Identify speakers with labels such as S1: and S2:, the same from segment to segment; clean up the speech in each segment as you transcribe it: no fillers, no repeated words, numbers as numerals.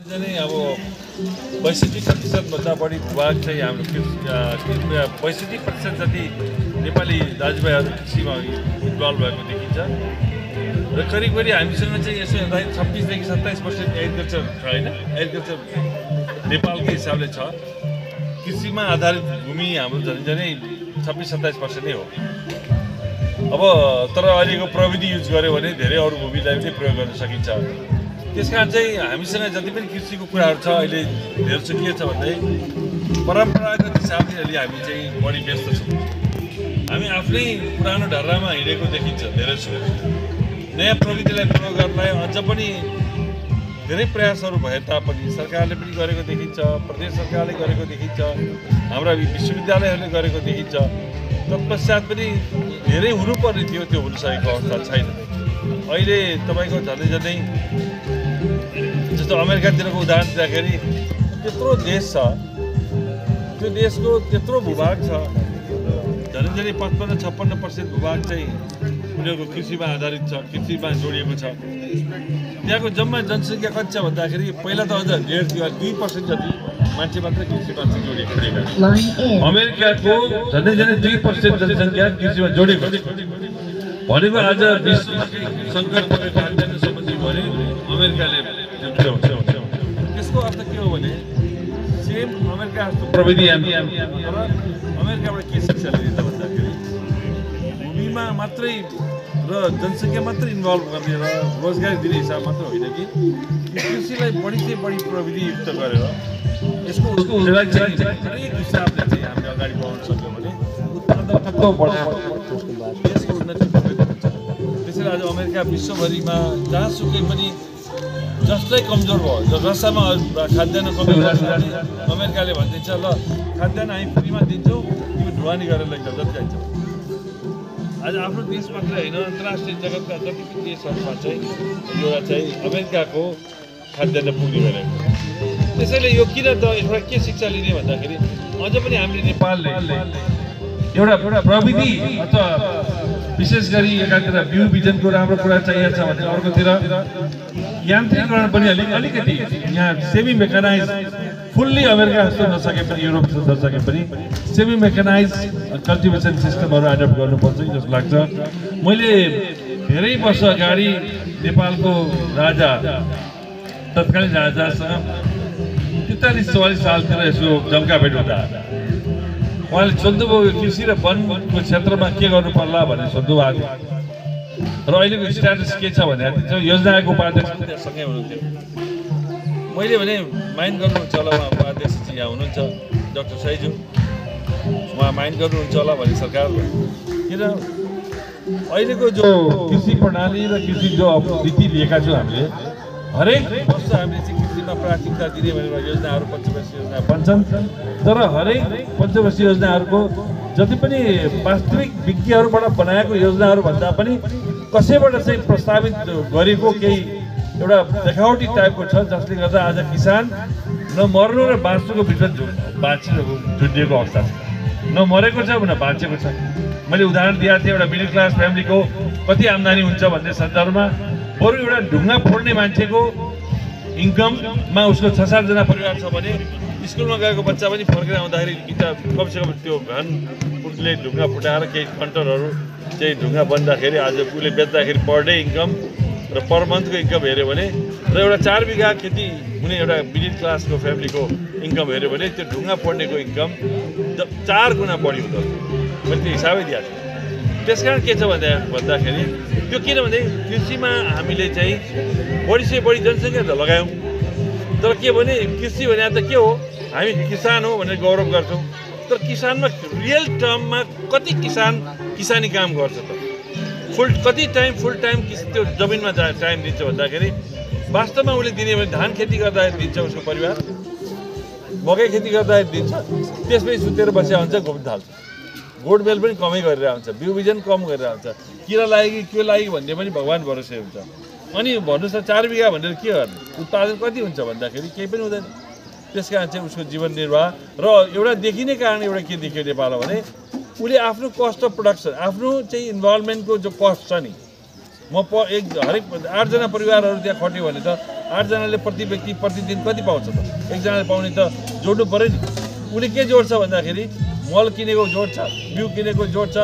S1: अब 62% भन्दा बढी भूभाग चाहिँ हाम्रो 62% जति नेपाली दाजुभाइहरू कृषिमा इन्भल्भ भएको देखिन्छ र करिब हामीसँग चाहिँ यसो हेर्दाखेरि 26 देखि 27% एग्रिकल्चर छ हैन। एग्रिकल्चर नेपालको हिसाबले छ, कृषिमा आधारित भूमि हाम्रो झनै 26-27% नै हो। अब तर अहिलेको प्रविधि युज गर्यो भने धेरै अरू भूमिलाई पनि प्रयोग गर्न सकिन्छ। त्यसकारण चाहिँ हामीसँग जति पनि कृषिको कुराहरू छ अहिले धेरै चाहिँ के छ भन्दै परम्परागत हिसाबले अहिले हामी चाहिँ बढी व्यस्त छौँ। हामी आफ्नै पुरानो ढर्रामा हिँडेको देखिन्छ धेरै छ। नयाँ प्रविधिलाई प्रयोग गर्नलाई अझ पनि धेरै प्रयासहरू भए तापनि सरकारले पनि गरेको देखिन्छ, प्रदेश सरकारले गरेको देखिन्छ, हाम्रा विश्वविद्यालयहरूले गरेको देखिन्छ। तत्पश्चात पनि धेरै हुनुपर्ने थियो, त्यो हुन सकेको अवस्था छैन। अहिले तपाईँको झन्डै जस्तो अमेरिकातिरको उदाहरण दिँदाखेरि त्यत्रो देश छ, त्यो देशको त्यत्रो भूभाग छ, झन्डै 55-56% भूभाग चाहिँ उनीहरूको कृषिमा आधारित छ, कृषिमा जोडिएको छ। त्यहाँको जम्मा जनसङ्ख्या कति छ भन्दाखेरि पहिला त अझ 1.5-2% जति मान्छे मात्र कृषिमा जोडिएको थियो। अमेरिकाको झन्डै 2% जनसङ्ख्या कृषिमा जोडिएको छ भनेको आज विश्वमा सङ्कट परेको खाद्यान्न सम्बन्धी भने अमेरिकाले त्यसको अर्थ के हो भने सेम अमेरिका जस्तो प्रविधि अमेरिकाबाट के शिक्षा लिने त भन्दाखेरि भूमिमा मात्रै र जनसङ्ख्या मात्रै इन्भल्भ गर्ने र रोजगारी दिने हिसाब मात्र होइन कि कृषिलाई बढी प्रविधि युक्त गरेर यसको हरेक हिसाबले चाहिँ हामीले अगाडि बढाउन सक्यो भने उत्पादकत्व बढाउँछ, देशको उन्नति हुन्छ। त्यसैले आज अमेरिका विश्वभरिमा जहाँसुकै पनि जसलाई कमजोर भयो, रसामा खाद्यान्न कमी हुँदाखेरि अमेरिकाले भनिदिन्छ ल खाद्यान्न हामी फ्रीमा दिन्छौँ, तिमी ढुवानी गरेर लैजाऊ जति चाहिन्छ। आज आफ्नो देश मात्रै होइन अन्तर्राष्ट्रिय जगतका जति पनि देशहरूमा चाहिँ एउटा चाहिँ अमेरिकाको खाद्यान्न पुग्ने गरेको। त्यसैले यो किन त यसबाट के शिक्षा लिने भन्दाखेरि अझ पनि हामीले नेपालले एउटा प्रविधि अथवा विशेष गरी एकातिर बिउ बिजनको राम्रो कुरा चाहिएको छ भने अर्कोतिर यान्त्रिकरण पनि अलिकति यहाँ सेमी मेकानाइज फुल्ली अमेरिका जस्तो नसके पनि युरोप जस्तो नसके पनि सेमी मेकानाइज कल्टिभेसन सिस्टमहरू एडप्ट गर्नुपर्छ जस्तो लाग्छ। मैले धेरै वर्ष अगाडि नेपालको राजा तत्कालीन राजासँग 43-44 सालतिर यसो जम्का भेट हुँदा उहाँले सोध्नुभयो कृषि र वनको क्षेत्रमा के गर्नु पर्ला भनेर सोध्नुभएको र अहिलेको स्ट्याटस के छ भने योजना आयोगको उपाध्यक्ष सँगै हुनुहुन्थ्यो। मैले भने माइन्ड गर्नुहुन्छ होला उहाँ उपाध्यक्ष चाहिँ यहाँ हुनुहुन्छ डाक्टर साइजु, उहाँ माइन्ड गर्नुहुन्छ होला भने सरकार किन अहिलेको जो कृषि प्रणाली र कृषि जो नीति लिएका छौँ हामीले हरेक वर्ष हामीले चाहिँ कृषिमा प्राथमिकता दिने भनेर योजनाहरू पञ्चवर्षीय योजना बन्छन्, तर हरेक पञ्चवर्षीय योजनाहरूको जति पनि वास्तविक विज्ञहरूबाट बनाएको योजनाहरू भन्दा पनि कसैबाट चाहिँ प्रस्तावित गरेको केही एउटा देखावटी टाइपको छ जसले गर्दा आज किसान नमर्नु र बाँच्नुको भित्र झुन्डिएको अवस्था छ। नमरेको छ न बाँचेको छ। मैले उदाहरण दिएको थिएँ एउटा मिडल क्लास फ्यामिलीको कति आम्दानी हुन्छ भन्ने सन्दर्भमा बरु एउटा ढुङ्गा फोड्ने मान्छेको इन्कममा उसको 6-7 जना परिवार छ भने स्कुलमा गएको बच्चा पनि फर्केर आउँदाखेरि किताब कमसेकम त्यो घन उसले ढुङ्गा फुटाएर केही कन्टरहरू चाहिँ ढुङ्गा बन्दाखेरि आज उसले बेच्दाखेरि पर डे इन्कम र पर मन्थको इन्कम हेऱ्यो भने र एउटा 4 बिघा खेती हुने एउटा मिडल क्लासको फ्यामिलीको इन्कम हेऱ्यो भने त्यो ढुङ्गा फोड्नेको इन्कम 4 गुणा बढी हुँदो रहेछ। मैले त्यो हिसाबै दिएको छु। त्यसकारण के छ भन्दाखेरि त्यो किनभने कृषिमा हामीले चाहिँ बढी से बढी जनसङ्ख्या त लगायौँ, तर के भने कृषि भने त के हो हामी किसान हो भनेर गौरव गर्छौँ, तर किसानमा रियल टर्ममा कति किसान किसानी काम गर्छ त कति टाइम फुल टाइम त्यो जमिनमा टाइम दिन्छ भन्दाखेरि वास्तवमा उसले दिने भने धान खेती गर्दाखेरि दिन्छ उसको परिवार, मकै खेती गर्दाखेरि दिन्छ, त्यसपछि सुतेर बसेर हुन्छ घुम्न थाल्छ, गोडमेल पनि कमै गरेर हुन्छ, बिउ बिजन कम गरेर हुन्छ, किरा लाग्यो कि के लाग्यो भन्ने पनि भगवान् भरोसे हुन्छ। अनि भन्नुहोस् न 4 बिघा भनेर के गर्ने उत्पादन कति हुन्छ भन्दाखेरि केही पनि हुँदैन। त्यसकारण चाहिँ उसको जीवन निर्वाह र एउटा देखिने कारण एउटा के देखियो नेपालमा भने उसले आफ्नो कस्ट अफ प्रोडक्सन आफ्नो चाहिँ इन्भल्भमेन्टको जो कस्ट छ नि म हरेक 8 जना परिवारहरू त्यहाँ खट्यो भने त 8 जनाले प्रति व्यक्ति प्रतिदिन कति पाउँछ त? 1 जनाले पाउने त जोड्नु पर्यो नि। उसले के जोड्छ भन्दाखेरि मल किनेको जोड्छ, बिउ किनेको जोड्छ,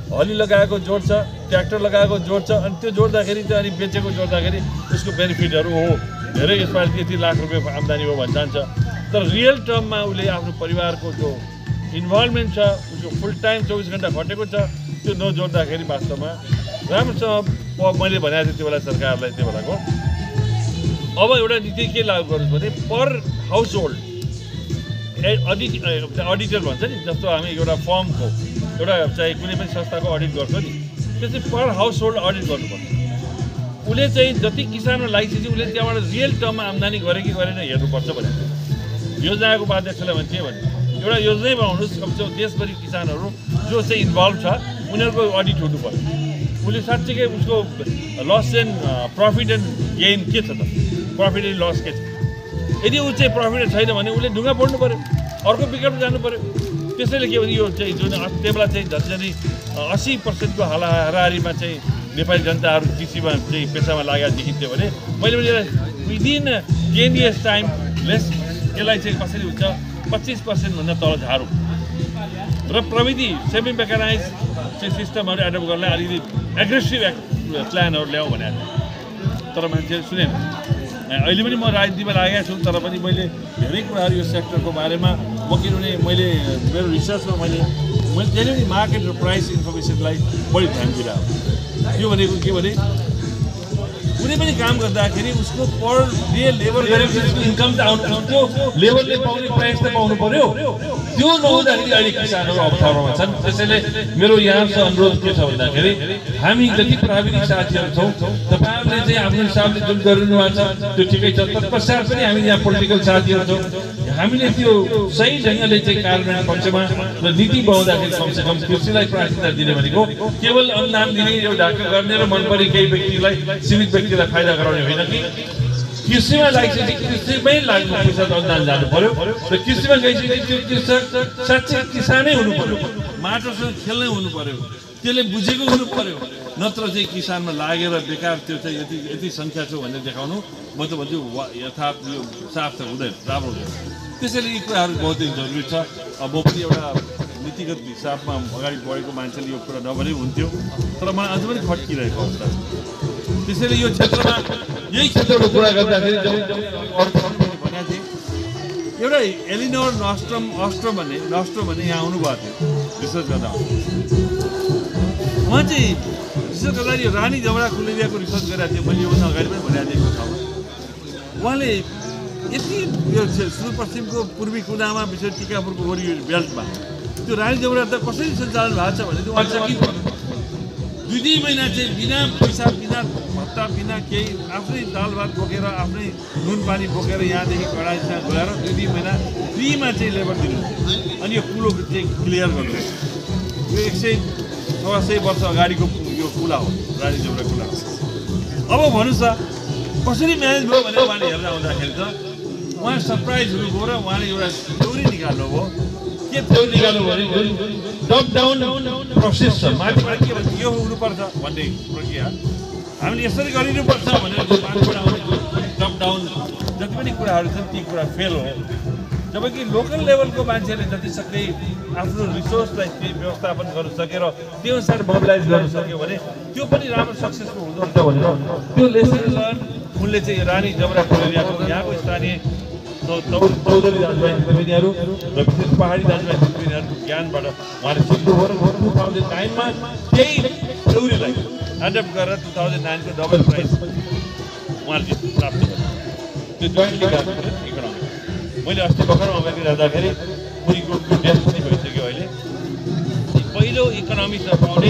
S1: हली लगाएको जोड्छ, ट्र्याक्टर लगाएको जोड्छ, अनि त्यो जोड्दाखेरि चाहिँ अनि बेचेको जोड्दाखेरि उसको बेनिफिटहरू हो धेरै यसपालि यति लाख रुपियाँ आम्दानी हो भन्छ जान्छ। तर रियल टर्ममा उसले आफ्नो परिवारको जो इन्भल्भमेन्ट छ, उसको फुल टाइम 24 घन्टा खटेको छ, त्यो नजोड्दाखेरि वास्तवमा राम्रोसँग मैले भनेको थिएँ त्यो बेला सरकारलाई, त्यो बेलाको अब एउटा नीति के लागू गर्नुहोस् भने पर हाउस होल्ड अडिटर भन्छ नि, जस्तो हामी एउटा फर्मको एउटा चाहिँ कुनै पनि संस्थाको अडिट गर्छ नि, त्यो चाहिँ पर हाउस होल्ड अडिट गर्नुपर्छ। उसले चाहिँ जति किसानमा लागिसकेपछि उसले त्यहाँबाट रियल टर्ममा आम्दानी गरे कि गरेन हेर्नुपर्छ भनेको योजनाको उपाध्यक्षले भने के भने एउटा योजनै बनाउनुहोस्, कमसेकम देशभरि किसानहरू जो चाहिँ इन्भल्भ छ उनीहरूको अडिट हुनु पर्यो। उसले साँच्चीकै उसको loss and profit and gain के छ त, प्रफिट एन्ड लस के छ? यदि ऊ चाहिँ प्रफिट छैन भने उसले ढुङ्गा फोड्नु पऱ्यो, अर्को विकल्प जानु पऱ्यो। त्यसैले के भने यो चाहिँ जुन त्यो बेला चाहिँ झन्झनै 80% हाराहारीमा चाहिँ नेपाली जनताहरू कृषिमा चाहिँ पेसामा लागेको देखिन्थ्यो भने मैले पनि विदिन 10 years टाइम यसलाई चाहिँ कसरी हुन्छ 25% भन्दा तल झारौँ र प्रविधि सेमी मेकानाइज चाहिँ सिस्टमहरू एडप्ट गर्नलाई अलिकति एग्रेसिभ प्लानहरू ल्याउँ भनेको थिएँ। तर मान्छेहरू सुनेन। अहिले पनि म राजनीतिमा लागेको छु, तर पनि मैले धेरै कुराहरू यो सेक्टरको बारेमा किनभने मैले मेरो रिसर्चमा मैले धेरै पनि मार्केट र प्राइस इन्फर्मेसनलाई बढी ध्यान दिइरहेको। यो भनेको के भने कुनै पनि काम गर्दाखेरि उसको पर डे लेबर गरेपछि इन्कम त आउनु, त्यो लेबरले पाउने प्राइस त पाउनु पर्यो। त्यो नहुँदाखेरि अहिले किसानहरू अप्ठ्यारोमा छन्। त्यसैले मेरो यहाँको अनुरोध के छ भन्दाखेरि हामी जति प्राविधिक साथीहरू छौँ तपाईँहरूले चाहिँ आफ्नो हिसाबले जुन गरिनु भएको छ त्यो ठिकै छ। तत्पश्चात पनि हामी यहाँ पोलिटिकल साथीहरू छौँ, हामीले त्यो सही ढङ्गले चाहिँ कार्यान्वयन पक्षमा र नीति बनाउँदाखेरि कमसेकम कृषिलाई प्राथमिकता दिने भनेको केवल अनुदान दिने, यो ढाका गर्ने र मनपरी केही व्यक्तिलाई सीमित व्यक्तिलाई फाइदा गराउने होइन कि कृषिमा लागिसकेपछि कृषिमै लाग्नु पैसा अनुदान जानु पर्यो र कृषिमा गइसकेपछि त्यो कृषक साँच्चै किसानै हुनु पर्यो, माटोसँग खेल्नै हुनु पर्यो, त्यसले बुझेको हुनु पर्यो। नत्र चाहिँ किसानमा लागेर बेकार त्यो चाहिँ यति सङ्ख्या छ भनेर देखाउनु म त भन्छु यथार्थ यो साफ त हुँदैन, राम्रो हुँदैन। त्यसैले यी कुराहरू बहुत जरुरी छ। अब म पनि एउटा नीतिगत हिसाबमा अगाडि बढेको मान्छेले यो कुरा नभने हुन्थ्यो, तर मलाई अझ पनि खट्किरहेको अवस्था छ। त्यसैले यो क्षेत्रमा यही क्षेत्रको कुरा गर्दाखेरि भनेको थिएँ एउटा एलिनोर अस्ट्रम भन्ने यहाँ आउनुभएको थियो रिसर्च गर्दा। उहाँ चाहिँ रिसर्च गर्दाखेरि यो रानी जमरा कुलेरियाको रिसर्च गरेको थियो, मैले योभन्दा अगाडि पनि भनेको थिएँ ठाउँमा। उहाँले यति यो सुदूरपश्चिमको पूर्वी कुनामा विशेष टिकापुरको वरिपरि बेल्टमा त्यो रानी जमरा त कसरी सञ्चालन भएको छ भने उहाँ चकित भयो। 2 महिना चाहिँ बिना पैसा, बिना भत्ता, बिना केही आफ्नै दाल भात बोकेर आफ्नै नुन पानी बोकेर यहाँदेखि कडाइसँग गएर 2 महिना फ्रीमा चाहिँ लेबर दिनु अनि यो कुलो चाहिँ क्लियर गर्नु। यो 100 वर्ष अगाडिको यो कुला हो, रानी जमरा कुला हो। अब भन्नुहोस् त कसरी म्यानेज भयो भनेर उहाँले हेर्न आउँदाखेरि त उहाँ सरप्राइज हुनुभयो र उहाँले एउटा थ्योरी निकाल्नुभयो। के थ्योरी निकाल्नु भने टप डाउन प्रोसेस छ, माथिबाट के भन्छ यो हुनुपर्छ भन्ने प्रक्रिया हामीले यसरी गरिनुपर्छ भनेर माथिबाट आउने टप डाउन जति पनि कुराहरू छन् ती कुरा फेल हो। जबकि लोकल लेभलको मान्छेले जति सक्दै आफ्नो रिसोर्सलाई व्यवस्थापन गर्नु सकेर त्यो अनुसार मोबिलाइज गर्न सक्यो भने त्यो पनि राम्रो सक्सेसफुल हुँदो रहेछ भनेर त्यो लेसन लर्न उनले चाहिँ रानी जमरा कुलेरियाको यहाँको स्थानीय चौधरी दाजुभाइ दिदीबहिनीहरू र विशेष पहाडी दाजुभाइ दिदीबहिनीहरूको ज्ञानबाट उहाँले सिक्नुभयो र 2009मा त्यही थ्योरीलाई एडप्ट गरेर 2009 को डबल प्राइज उहाँले प्राप्त गर्यो। त्यो जोइन्टली गएको इकोनोमी मैले अस्ति भर्खर अमेरिका जाँदाखेरि पुरीको डेथ पनि भइसक्यो। अहिले पहिलो इकोनोमिक्स पाउने